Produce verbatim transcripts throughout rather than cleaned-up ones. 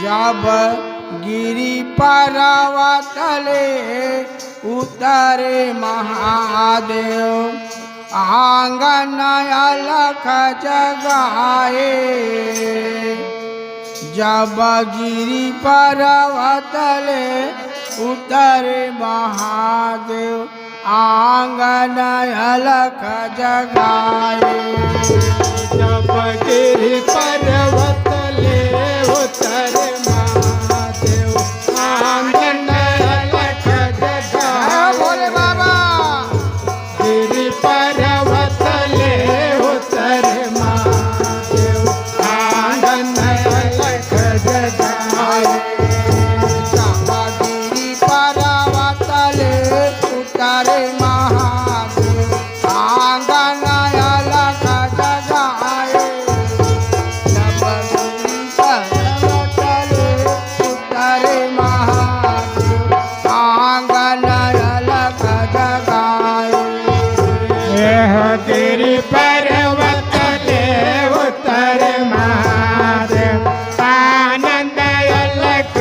जब गिरी पर्वत ले उतरे महादेव, आंगन अलख जगाए। जब गिरी पर्वत ले उतरे महादेव, आंगन अलख जगाए। जब गिरी पर्वत ले उतरे महादेव, आंगन अलख जगाए। भोले बाबा। गिरी पर्वत ले उतरे महादेव, आंगन अलख जगाए। जब गिरी पर्वत ले उतरे महादेव, आंगन अलख जगाए। जब गिरी पर्वत ले उतरे महादेव, आंगन अलख जगाए। एह गिरी पर्वत ले उतरे महादेव, आनंद अलख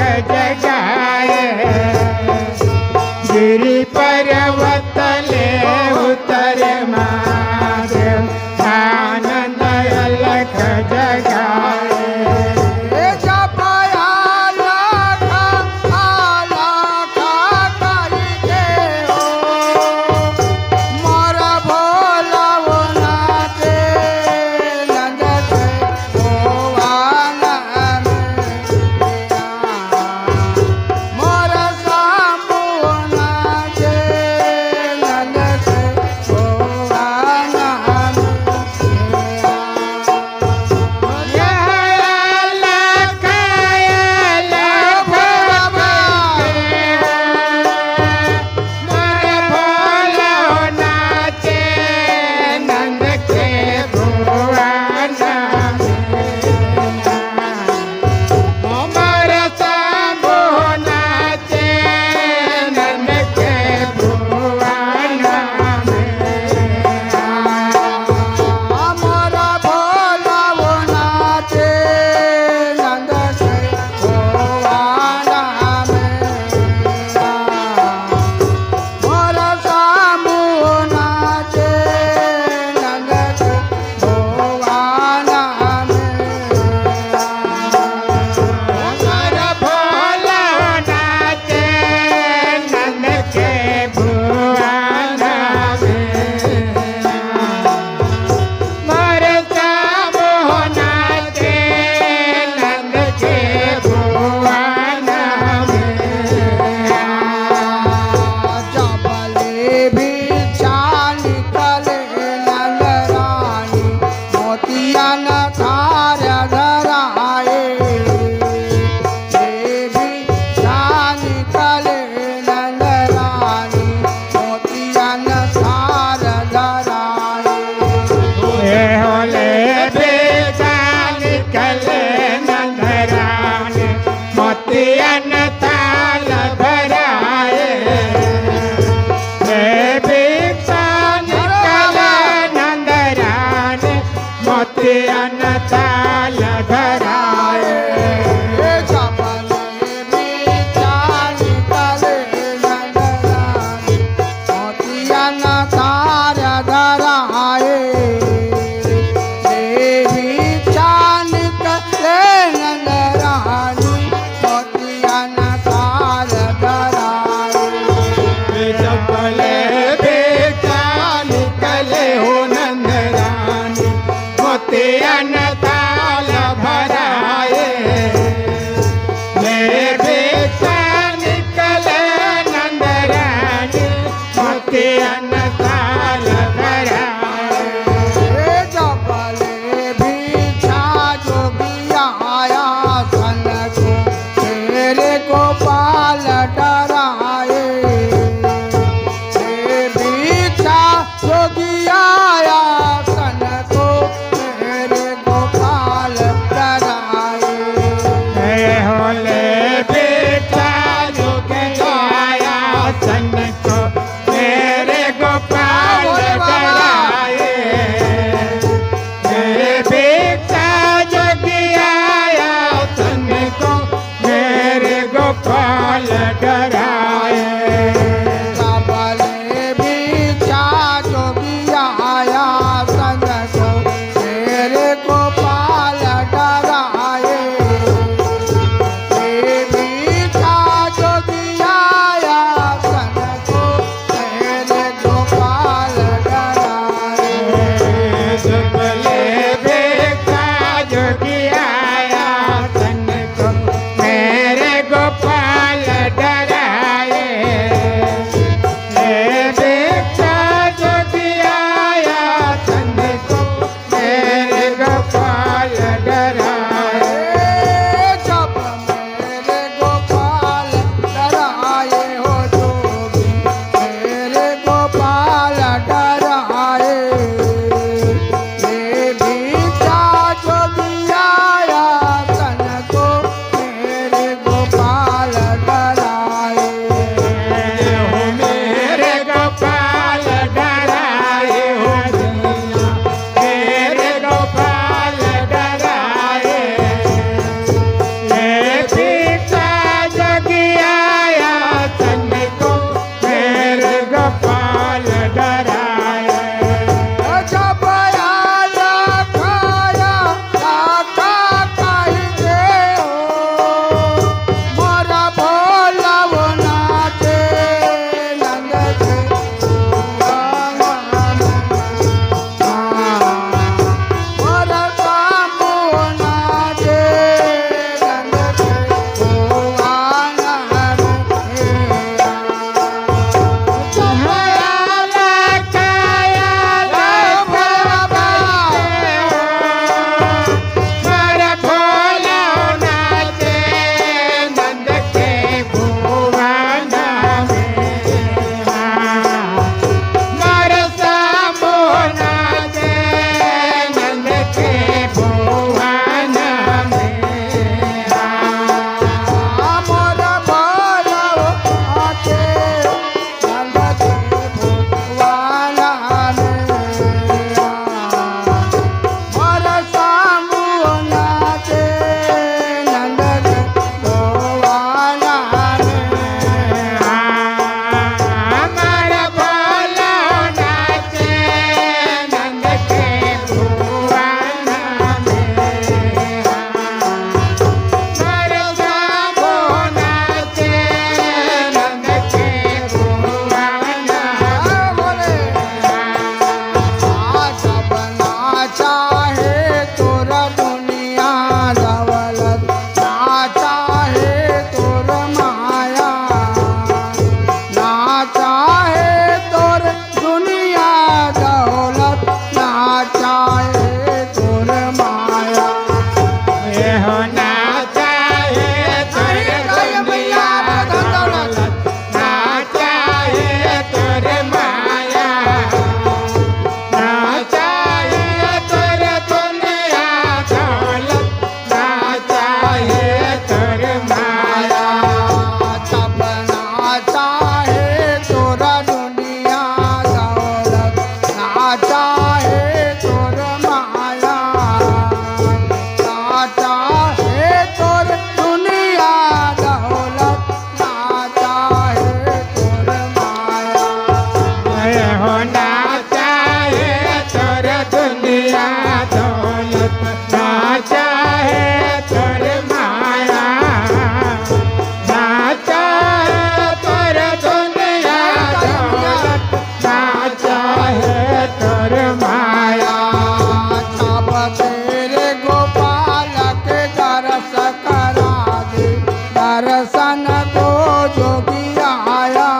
दर्शन को जोगी आया,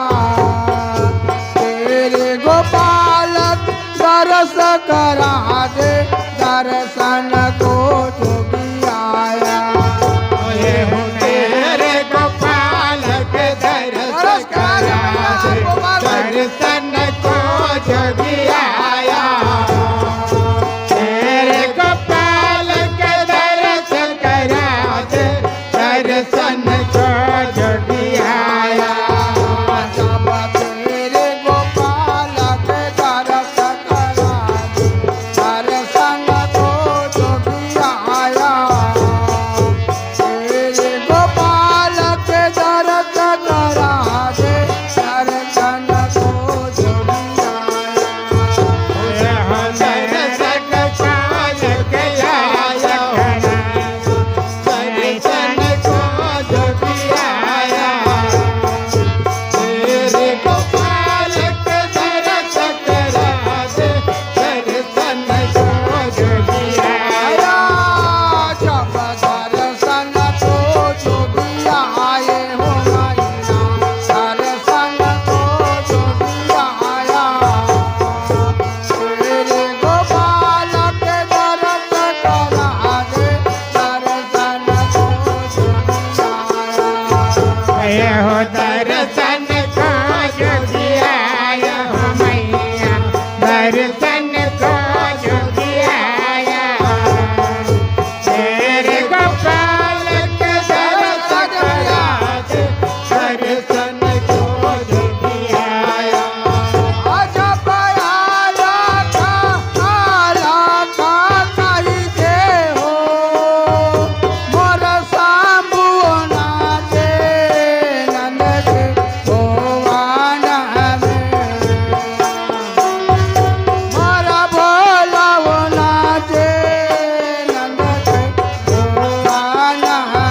तेरे गोपाल दर्श करा दे, दर्शन को जोगी आया। ये हो तेरे गोपाल के दर्श करा दे, दर्शन को जोगी आया। तेरे गोपाल के दर्श करा दे, दर्शन को जोगी आया। जब तेरे गोपाल के दर्शन करा दे, दर्शन को जोगी आया। तेरे गोपाल के दर्शन करा दे, दर्शन को जोगी आया। दर्शन पाल के आया। दर्शन को जोगी आया। तेरे गोपाल के दर्शन करा दे, दर्शन को जोगी आया। जब दर्शन को जोगी आए हो मैया, दर्शन को जोगी आया। तेरे गोपाल के दर्शन करा दे, दर्शन को जोगी आया। ये हो दर्शन को जोगी आया हो मैया, दर्शन को जोगी आया। तेरे गोपाल के दर्शन करा दे, दर्शन को जोगी आया। अजब आला का, आला का कही दे हो, मोर शंभु नाचे नंद के भुवन में। मोर भोला वो नाचे नंद के भुवन में।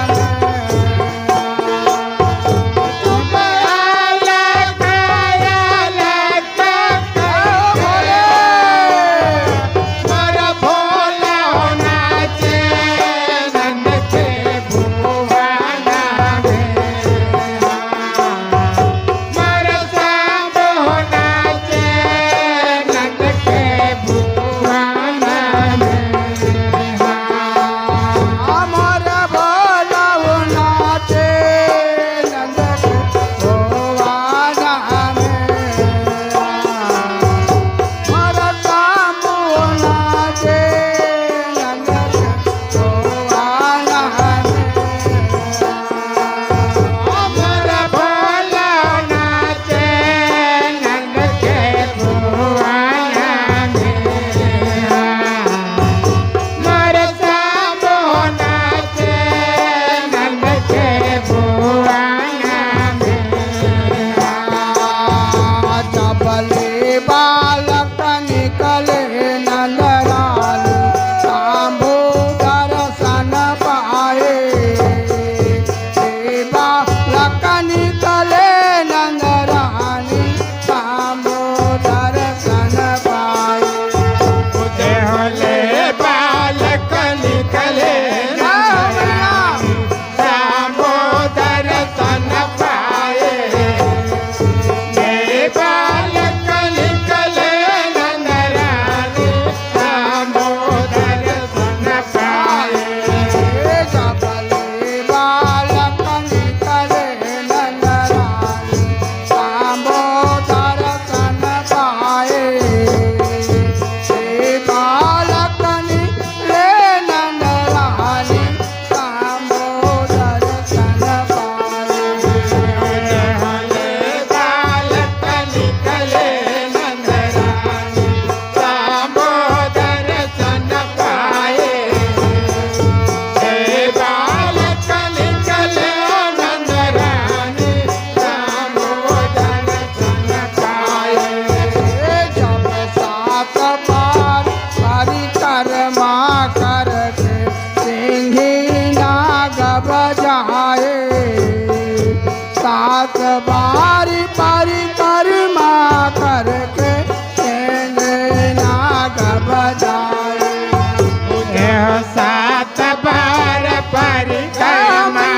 जब ले बालक निकले नंद रानी, शंभु दर्शन पाए। ले बालक निकले नंद रानी, शंभु दर्शन पाए। उदय होले बालक निकले नंद रानी, शंभु दर्शन पाए। ये बालक निकले नंद रानी, शंभु दर्शन पाए। जब ले बालक निकले नंद रानी, शंभु दर्शन पाए। ये बालक निकले नंद रानी, शंभु दर्शन पाए। जब सात बार परिक्रमा करके सिंघी नाग बजाए, सात बार परिक्रमा करके सिंघी नाग बजाए। ये सात बार परिक्रमा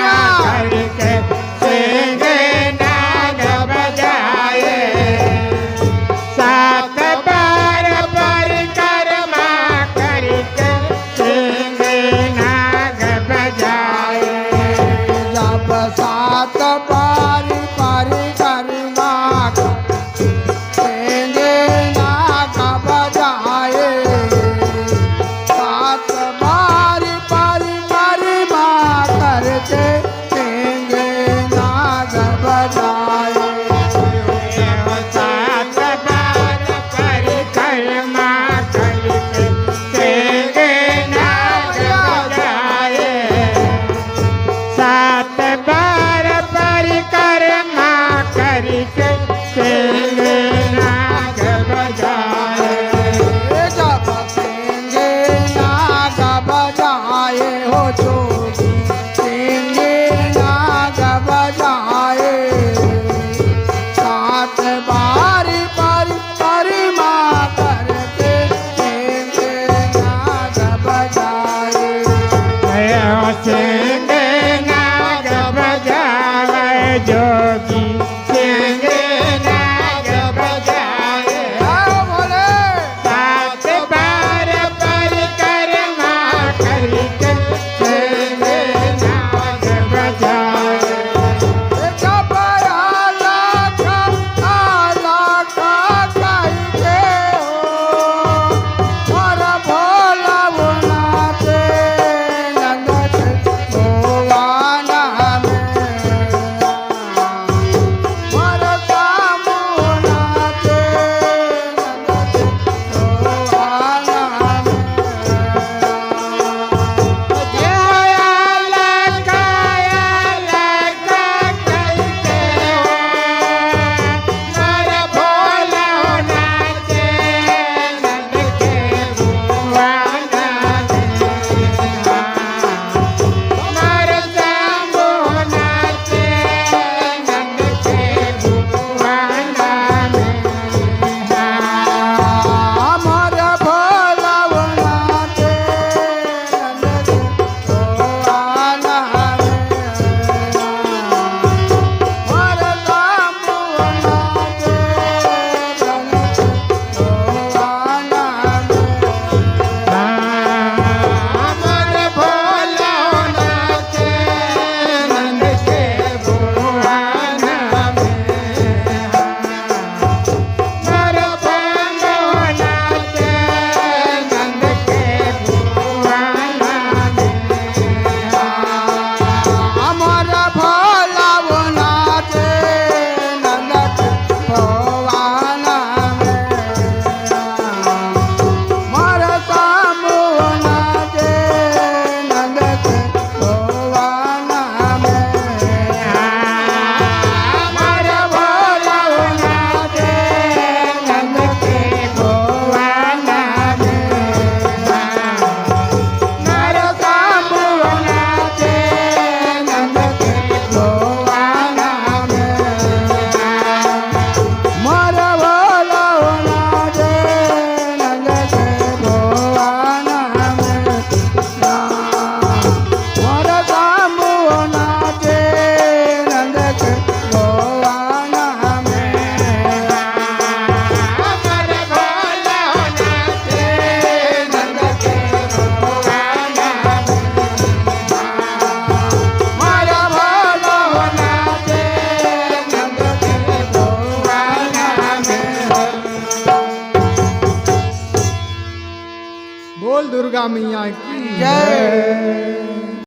करके दुर्गा मैया की जय।